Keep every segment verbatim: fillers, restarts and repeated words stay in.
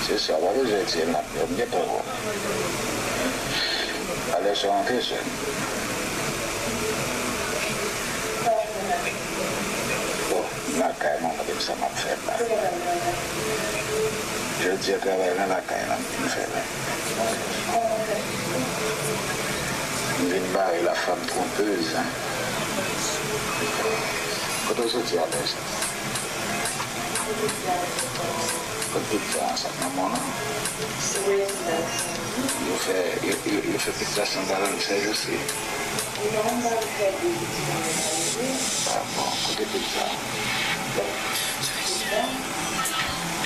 Se sa, w pa bezwen di l nan, m gen tan pou. Alè sa w antre sè m. Bon, m lakay mwen, gade sa m ap fè la. Jodi a, travay nan lakay la m vin fè la. M vin bare la femme trompeuse. Kote w soti alè sa? Kot pizza a? Sa nan mòn an? Yo fè, yo, yo, yo fè pizza san balann sèj osi? Ah bon, kote pizza a?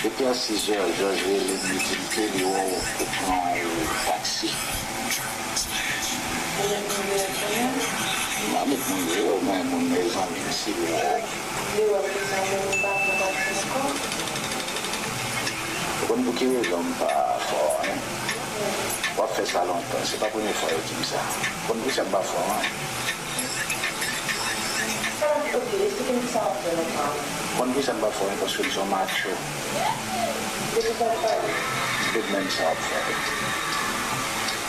Depi a sis zè, Jòj rele m, li di m ke li wè w, ou pran yon taksi. M pa met moun vre, mwen, moun mezanmi m, si li wè w. Ou konn pou ki rezon m pa fò, en? W ap fè sa lontan, se pa premye fwa yo di m sa. Ou konn poukisa m pa fò, en? Ou konn poukisa m pa fò, en? Paske m se yon macho. Depi menm sa w ap fè.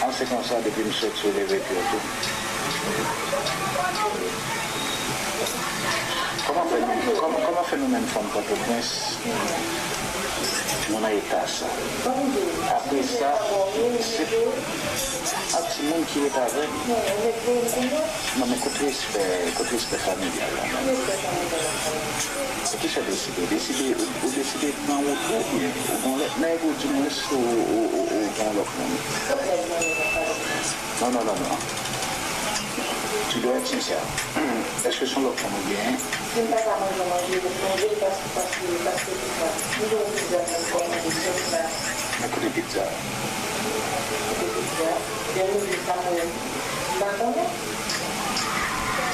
An se konsa, depi m soti, w leve pye w tou. Kòman fè nou, kòman, kòman fè nou menm fanm Pòtoprens, nou nan eta sa? Apre sa, se ak timoun ki ret avè m. Non, men kote respè, kote respè familyal la menm? Poukisa w deside? Deside, ou, ou deside pran wout ou, oubyen ou gen lòt nèg, ou di mwen si ou, ou, ou, ou gen lòt moun? Non, non, non, non. Tu dois être sincère. Èske se yon lòt fanm ou genyen? Si m pa ka manje, manje, manje, paske, paske, paske, se sa. M gen yon pizza menm kòm manje sòs la. Men kote pizza? Kote pizza? Gen moun di sa mwen, m pa konnen.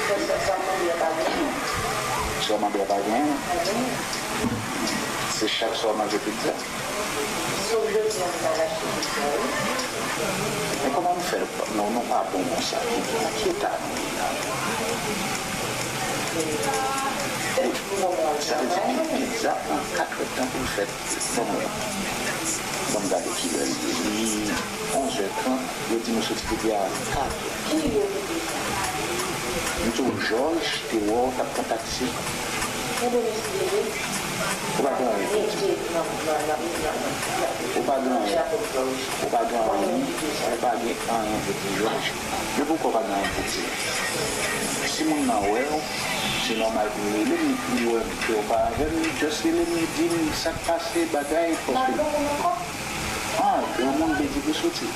Sa, sa, sa manje a pa genyen. Sa w manje a pa genyen? Pa genyen. Se chak swa w manje pizza? Sof jodi a m t al achte pizza, wi. Men kòman nou fè? Nou, nou pa bon konsa. Ki, ki eta nou ye la? Sa vle di pi, pizza pran kat èdtan pou l fèt. Ban m wè. Ban m gade kilè l ye. Li onzè trant, yo di nou soti depi a katè. M di w, Jòj te wè w t ap pran taksi. Ou pa gen anyen pou di. Ou pa gen anyen. Ou pa gen anyen. Ou pa gen anyen pou di Jòj. Men poukò w pa gen anyen pou di? Si moun nan wè w, se nòmal pou l rele m, li wè m ke w pa avè m, li just rele m, li di m sa k pase, bagay, paske. Ah, granmoun vle di pou soti.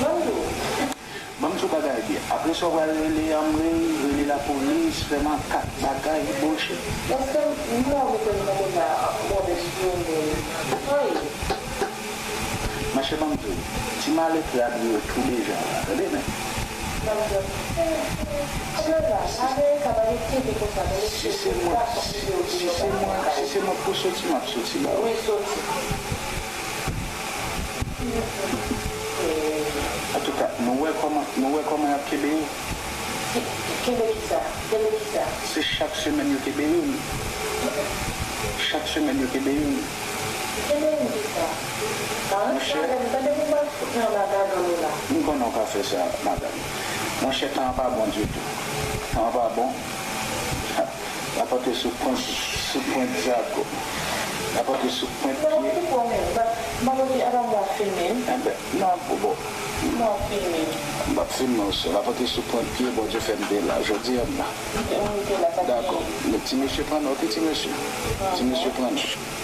Ban m di w bagay byen. Apre sa, w pral rele anmwey, rele lapolis, fè makak, bagay, bullshit. Èske m wè w mete m nan deba move sou yon moun? Anyen. Monchè, ban m di w, ti malè te abiye w tou deja la, tande men. Si se mwen, si, si se mwen, si se mwen k pou soti, m ap soti la wi. Antouka, nou wè kòman, nou wè kòman y ap kenbe yo? Kenbe kisa? Kenbe kisa? Se chak semèn yo kenbe youn. Chak semèn yo kenbe youn. Kenbe youn kisa? Monchè, m konnen w ka fè sa, madanm. Monchè, tan an pa bon ditou. Tan an pa bon. L ap antre sou pwent, sou pwent zago. L ap antre sou pwent pye. Enben, non, bon, bon. M ap filme w, sè. L ap antre sou pwent pye, Bondye fè m te la. Jodi a m la. Dakò. Men ti mesye pran nòt, wi, ti mesye. Ti mesye pran nòt.